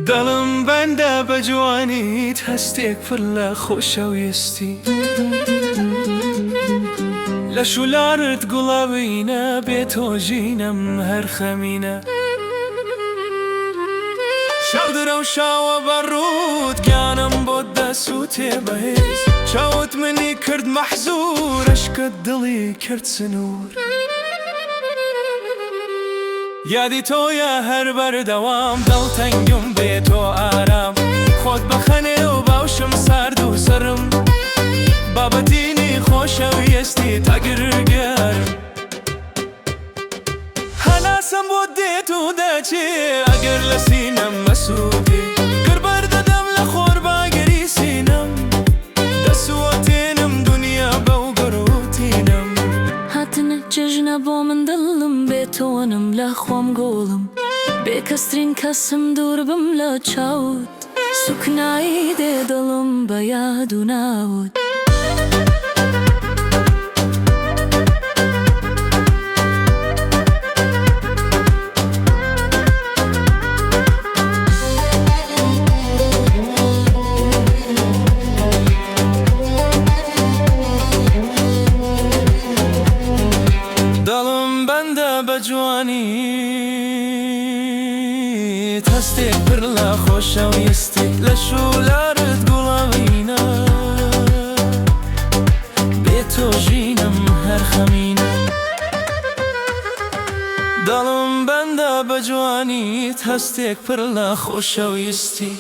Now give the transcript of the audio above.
دڵم بەندە بە جوانیت، هەستێک پڕ لە خۆشەویستی. لەش و لارت گوڵاوینە، بێ تۆ ژینم هەر خەمینە. شەو درەوشاوە بە ڕووت، گیانم بۆت دەسووتێ بەهێز. چاوت منی کرد مەحزوور، ئەشکت دڵی کرد سنوور. یادی تۆیە هەر بەردەوام، دڵتەنگم بێ تۆ ئارام. خۆت بخە نێو باوشم سارد و سڕم، بابەتینی خۆشەویستی تاگر گەرم. هەناسەم بۆ دێت و دەچێ، ئەگەر لە سینەم مەسووتێ. گڕ بەردەدەم لە خۆر باگری سینەم، دەسووتێنم دونیا بەو گڕوتینەم. هاتنت جەژنە بۆ من دڵم، بێ تۆنم لە خۆم گۆڵم. بێکەسترین کەسم دوور بم لە چاوت، سوکنایی دێ دڵم بە یاد و ناوت. دڵم بەندە بە جوانیت، هەستێک پڕ لە خۆشەویستی. لەش و لارت گوڵاوینە، بێ تۆ ژینم هەر خەمینە. دڵم بەندە بە جوانیت، هەستێک پڕ لە خۆشەویستی.